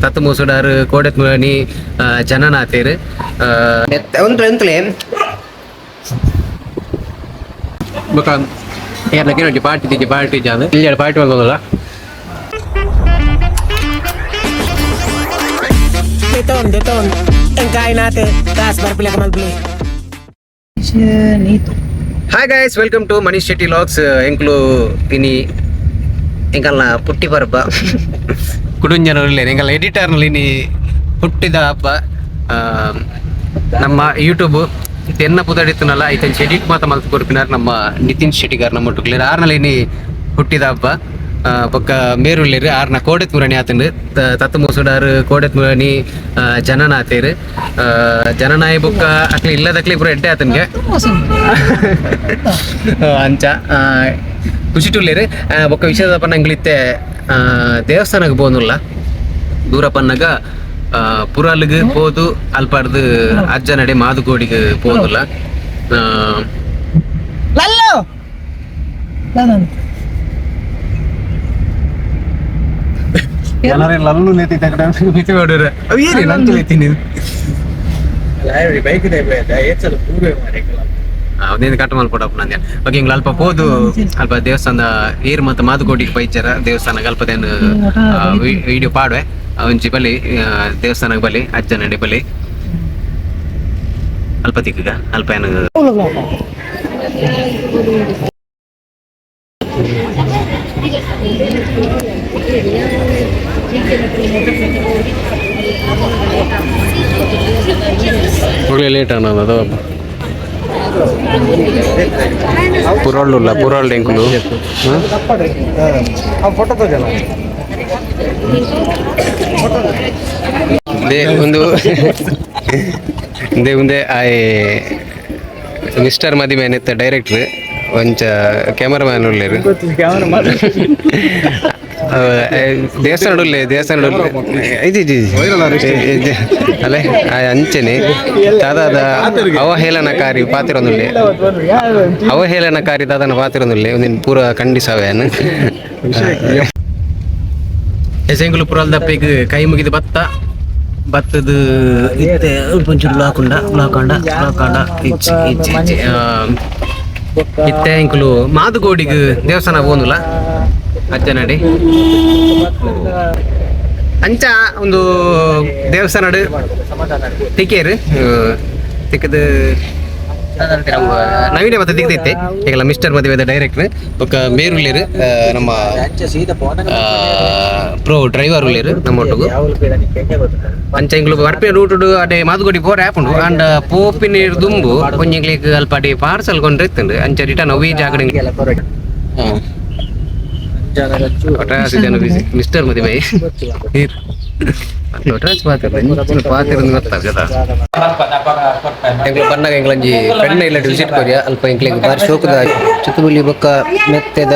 ತತ್ತು ಮೂಸುಡಾರು ಕೋಡೆತ್ ಮುರಣಿ ಜನನಾಥೇರು ಒಂತ್ಲೆ ಬೊಕ ಏರ್ನ ಕೇಳಿ party ತಿಜಿ party ಜಾದು ಇಲ್ಲಿ ಪಾರ್ಟಿ ಬಂದಲ್ಲ. Deton, deton. Ang kain natin. Taas, bar pila ka malbli. Hi guys, welcome to Manish Shetty vlogs. ಎಂಕ್ಲು ಇನಿ ಎಂಕಲ್ನ ಪುಟ್ಟಿ ಪರ್ಬ. ಕುಡುಂಜನ ಎಂಕಲ್ನ ಎಡಿಟರ್ನಲ್ಲಿ ಇನಿ ಹುಟ್ಟಿದ ಹಬ್ಬ. ನಮ್ಮ ಯೂಟ್ಯೂಬ್ ಎನ್ನ ಪುದಡಿತ್ತನಲ್ಲ ಐತಂಚ ಎಡಿಟ್ ಮಾತ ಮಲ್ತ್ ಕೊರ್ಪಿನಾರ್ ನಮ್ಮ ನಿತಿನ್ ಶೆಟ್ಟಿಗಾರ್ ನಮ್ಮ ಒಟ್ಟುಗ್ಲೇರ್. ಆರ್ನಲ್ಲಿ ಇನಿ ಹುಟ್ಟಿದ ಹಬ್ಬ. ಬೊಕ್ಕ ಮೇರುಳ್ಳೇರು ಆರ್ನ ಕೋಡೆತ್ ಮುರಣಿ ಆತಂಡು ತತ್ತು ಮೂಸುಡಾರು ಕೋಡೆತ್ ಮುರಣಿ ಜನನಾಥೇರು ಜನನಾಯಿ ಬೊಕ್ಕ ಅಕ್ಲಿ ಇಲ್ಲದಕ್ಲಿ ಪೂರ ಎಡ್ಡೆ ಆತನ್ಗೆ ಅಂಚ ಖುಷಿ ಟುಲ್ಲೇರು. ಬೊಕ್ಕ ವಿಷಯದ ಪನ್ನಂಗ್ಲಿತ್ತೆ ದೇವಸ್ಥಾನಕ್ಕೆ ಪೋನುಲ್ಲ ದೂರ ಪನ್ನಗ ಪುರಾಲ್ಗ್ ಪೋದು ಅಲ್ಪಾಡ್ದು ಅಜ್ಜ ನಡೆ ಮಾದುಗೋಡಿಗೆ ಪೋನುಲ್ಲ. Lalo! ಅವು ಏನಿಲ್ಲ ಅಂಚಲೈತೀನಿ. ಅವನೇನು ಕಟ್ ಮಲ್ಪಡಪ್ಪ ನಂಗೆ. ಓಕೆ, ಹಿಂಗ್ ಅಲ್ಪ ಪೋದು ಅಲ್ಪ ದೇವಸ್ಥಾನ ಏರ್ ಮತ್ತು ಮಾದುಗೋಡಿಗೆ ಪೈಚಾರ ದೇವಸ್ಥಾನ ಅಲ್ಪದೇನು ವಿಡಿಯೋ ಪಾಡುವೆ. ಒಂಜಿ ಬಲಿ ದೇವಸ್ಥಾನಕ್ಕೆ ಬಲಿ ಅಜ್ಜನಡೆ ಬಲಿ ಅಲ್ಪ ತಿಕ್ಕಗ ಅಲ್ಪ ಏನು. ಲೇಟ್ ಅನ್ನೋದು ಅದು ಪುರಾಳುಲ್ಲ ಪುರಾಳ್ ಎಂಕುಲು. They ಒಂದು they ಉಂದೆ ಆಯ್ ಮಿಸ್ಟರ್ ಮದಿಮೆ ನೆತ್ತ ಡೈರೆಕ್ಟ್ರ್ ಒಂಚ ಕ್ಯಾಮರಾಮ್ಯಾನ್ ಉಲ್ಲೇರು. ದೇವಸ್ಥಾನ ಉಲ್ಲೆ, ದೇವಸ್ಥಾನ ಇದು ಇದು ಇದು ಅಲ್ಲೇ ಅಂಚನೆ ದಾದಾದ ಅವಹೇಳನಕಾರಿ ಪಾತಿರೊಂದುಲ್ಲೆ, ಅವಹೇಳನಕಾರಿ ದಾದನ ಪಾತಿರೊಂದುಲ್ಲೆ ಒಂದಿನ ಪೂರ ಖಂಡಿಸವೇನು. ಎಸೆಂಗುಲು ಪುರಲ್ದಪ್ಪೆಗ್ ಕೈ ಮುಗಿದು ಬತ್ತ ಬತ್ತದ ಇತ್ತೆ ಒಂಚೂರು ಲಾಕುಂಡ ಲಾಕಂಡ ಲಾಕಂಡ ಇಚ್ಚಿ ಇಚ್ಚಿ ಇಚ್ಚಿ. ಇತ್ತೆ ಎಂಕುಲು ಮಾದುಗೋಡಿಗ್ ದೇವಸ್ಥಾನ ಪೋನುಲ ಅಜ್ಜನಡಿ ಅಂಚ ಒಂದು ದೇವಸ್ಥಾನ ತಿಕ್ಕೇರು ತಿಕ್ಕದು ನವೀನ ಮತ್ತೆ ತಿಕ್ಕದೈತೆ. ಈಗಲ್ಲ ಮಿಸ್ಟರ್ ಮದುವೆದ ಡೈರೆಕ್ಟರ್ ಬೊಕ್ಕ ಮೇರುಲ್ಲೇರು ನಮ್ಮ ಪ್ರೋ ಡ್ರೈವರ್ ಉಲ್ಲೇರು ನಮ್ಮ ಒಟ್ಟುಗು. ಅಂಚ ಎಂಕ್ಲು ಬರ್ಪಿನ ರೂಟ್ ಅಡೆ ಮಾದುಗೋಡಿ ಪೋರ ಆಪುಂಡು ಅಂಡ್ ಪೋಪಿನ ದುಂಬು ಒಂಜಿ ಎಂಕ್ಲೆಗ್ ಅಲ್ಪ ಅಡೆ ಪಾರ್ಸಲ್ ಕೊಂಡ್ರೆ ಇತ್ತುಂಡು. ಅಂಚ ರಿಟರ್ನ್ ಅವೇ ಜಾಗಡೆ ಒಟ್ರಾಸಿ ಜನ ಬಿಸಿ. ಮಿಸ್ಟರ್ ಮದಿಮೈ ಒಟ್ರಾಸಿ ಪಾತ್ರ ಪಾತ್ರ ಗೊತ್ತಾಗದ. ಎಂಕ್ಲು ಬನ್ನಗ ಎಂಕ್ಲಂಜಿ ಪೆಣ್ಣ ಇಲ್ಲ ವಿಸಿಟ್ ಕೊರಿಯ ಅಲ್ಪ ಎಂಕ್ಲೆಗ್ ಬಾರಿ ಶೋಕದ ಚುತ್ತುಬುಲಿ ಬೊಕ್ಕ ಮೆತ್ತೆದ.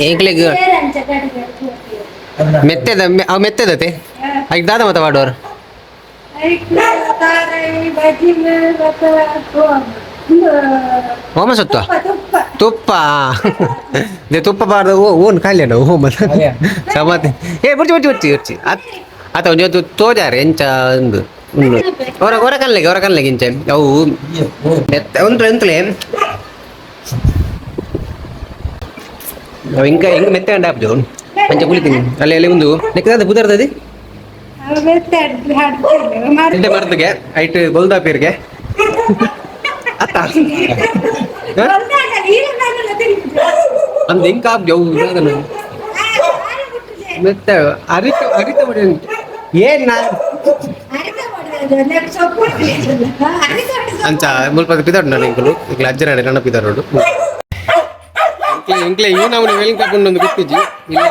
ಎಂಕ್ಲೆಗ್ ಮೆತ್ತೆದ ಅವು ಮೆತ್ತೆದತೆ ಐಕ್ ದಾದ ಮತ ವಾಡೋರ್. ಹೋಮ ಸತ್ವ ತುಪ್ಪ they ತುಪ್ಪ ಬಾರ್ದ ಓನ್ ಖಾಲಿ ಅಣ್ಣ ಹೋಮ ಸಮಾತಿ. ಏ ಬುರ್ಚಿ ಬುರ್ಚಿ ಬುರ್ಚಿ ಬುರ್ಚಿ ಅತ ಒಂಜಿ ತೋಜಾರೆ ಎಂಚ ಒಂದು ಉಂಡು ಹೊರ ಹೊರ ಕನ್ಲೆಗೆ ಹೊರ ಕನ್ಲೆಗೆ ಇಂಚ ಅವು ಮೆತ್ತ ಒಂದು ಎಂತಲೇ ಅವು ಇಂಕ ಹಿಂಗ ಮೆತ್ತೆ ಅಂಡ ಆಪ್ಜು ಅಂಚ ಕುಳಿತೀನಿ ಅಲ್ಲಿ ಅಲ್ಲಿ ಒಂದು ನೆಕ್ಕದ ಬುದರ್ದದಿ ಎಡ್ಡೆ ಮರ್ದಿಗೆ ಐಟ್ ಬೊಲ್ದಾಪೀರ್ಗೆ ಅತ್ತ ಅಂದ್ ಹಿಂಗ ಆಪ್ಜು ಅವು ಮೆತ್ತ ಅರಿತ ಅರಿತ ಮಾಡಿ ಏನ್ ನಾ ಅಂಚ ಮುಲ್ಪ ಪಿದಾಡು ನಾನು ಎಂಕುಲು ಇಕ್ಲ ಅಜ್ಜನಾಡೆ ನನ್ನ ಪಿದಾರೋಡು ಎಂಕ್ಲೆ ಈ ನಾವು ವೆಲ್ಕ ಕರ್ಕೊಂಡು ಗೊತ್ತಿಜ್ಜಿ ಇಲ್ಲ.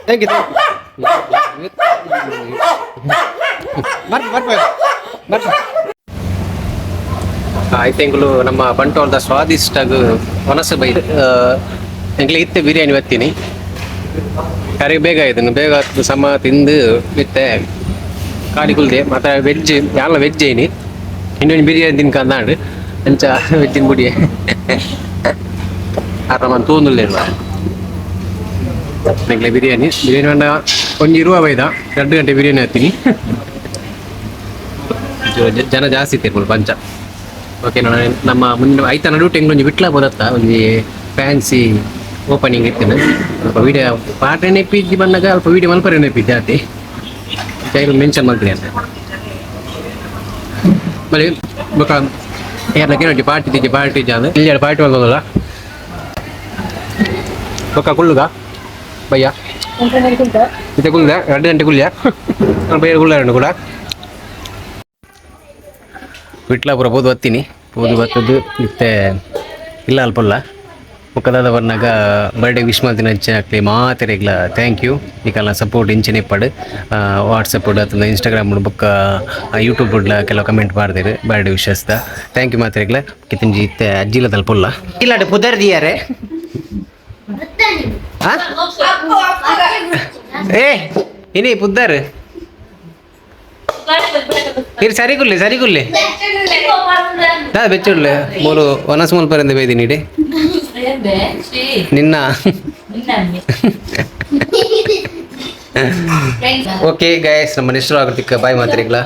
Thank you thank you. ಬರ್ಪ ಬರ್ಪ. ಐತೆಂಗುಲು ನಮ್ಮ ಬಂಟ್ವಾಳದ ಸ್ವಾದಿಷ್ಟಾಗ ವನಸು ಬೈ ಎಂಕ್ಲೆ ಇತ್ತೆ ಬಿರಿಯಾನಿ ಬತ್ತೀನಿ. ಕರೆ ಬೇಗ ಆಯ್ತು, ಬೇಗ ಆತು. ಸಮ ತಿಂದು ಇತ್ತೆ ಖಾಲಿ ಕುಲ್ದೆ. ಮತ್ತೆ ವೆಜ್ ಯಾಲ ವೆಜ್ ಐನಿ. ಇನ್ನೊಂದು ಬಿರಿಯಾನಿ ತಿನ್ಕಂದಾಂಡ್. ಅಂಚ ವೆಜ್ಜಿನ ಬುಡಿ ಆರಾಮ ತೂಂದುಲ್ಲೇನು. ಎಂಕ್ಲೆ ಬಿರಿಯಾನಿ ಬಿರಿಯಾನಿ ಪಂಡ ಒಂಜಿ ಇರುವ ಬೈದ 2 ಗಂಟೆ ಬಿರಿಯಾನಿ ಹತ್ತೀನಿ. ಜನ ಜಾಸ್ತಿ ಇತ್ತಿರ್ಬೋದು ಪಂಚ. ಓಕೆ, ನಮ್ಮ ಮುಂದೆ ಐತ ನಡುಟು ಎಂಗ್ಲೊಂಜಿ ವಿಟ್ಲ ಬೋದತ್ತ ಒಂಜಿ ಫ್ಯಾನ್ಸಿ ಓಪನಿಂಗ್ ಇತ್ತಿನ. ಅಲ್ಪ ವೀಡಿಯೋ ಪಾಠ ನೆಪಿಜ್ಜಿ ಬಂದಾಗ ಅಲ್ಪ ವೀಡಿಯೋ ಮಲ್ಪರೆ ನೆಪಿಜ್ಜಿ ಆತಿ. ಮೆನ್ಷನ್ ಮಲ್ತೀನಿ ಅಂತ ಬಲಿ. ಬೊಕ ಯಾರನ್ನ ಕೇಳಿ ಪಾರ್ಟಿ ತಿಜ್ಜಿ, ಪಾರ್ಟಿ ಇಜ್ಜಿ ಇಲ್ಲಿ ಪಾರ್ಟಿ ಮಲ್ಪದಲ್ಲ. ಬೊಕ ಕುಳ್ಳುಗ ಬಯ್ಯ ಇತ್ತೆ ಕುಲ್ದ 2 ಗಂಟೆ ಕುಲ್ಯ ಬಯ್ಯ ಕುಳ್ಳ ಕೂಡ. ವಿಟ್ಲಾಪುರ ಪೋದು ಬತ್ತೀನಿ. ಪೋದು ಬತ್ತದ್ದು ಇತ್ತೆ ಇಲ್ಲ ಅಲ್ಪಲ್ಲ. ಮುಖದಾದ ಬರ್ನಾಗ ಬರ್ಡೇ ವಿಶ್ ಮಲ್ತಿನ ಅಂಚನೆ ಮಾತೆರೆಗ್ಲ thank you. ನಿಕಲ್ನ ಸಪೋರ್ಟ್ ಇಂಚನೆ ಇಪ್ಪಡು. ವಾಟ್ಸಪ್ ಅಥವಾ ಇನ್ಸ್ಟಾಗ್ರಾಮ್ ಬೊಕ್ಕ ಯೂಟ್ಯೂಬ್ ಕೆಲವು ಕಮೆಂಟ್ ಮಾಡ್ದಿರು ಬರ್ಡೇ ವಿಶಸ್ದ. Thank you ಮಾತೆರೆಗ್ಲ. ಕಿತ್ತಂಜಿ ಇತ್ತೆ ಅಜ್ಜಿಲ ತಲ್ಪುಲ್ಲ. ಇಲ್ಲಾಡು ಪುದರ್ ದಿಯಾರೆ? ಆ? ಏ ಇನಿ ಪುದ್ದಾರು ಇರು. ಸರಿ ಕುಲ್ಲೆ, ಸರಿ ಕುಲ್ಲೆ. ದಾ ಬೆಚ್ಚುಡ್ಲೆ ಮೂಲು ಒನಸ್ ಮುಲ್ಪರಿಂದ ಬೈದಿನಿ ಇಡೆ ನಿನ್ನ. ಓಕೆ ಗೈಸ್, ನಮ್ಮ ನೆಕ್ಸ್ಟ್ ಆಗೋದಕ್ಕೆ ಬಾಯ್ ಮಾತ್ರಿಗ್ಲ.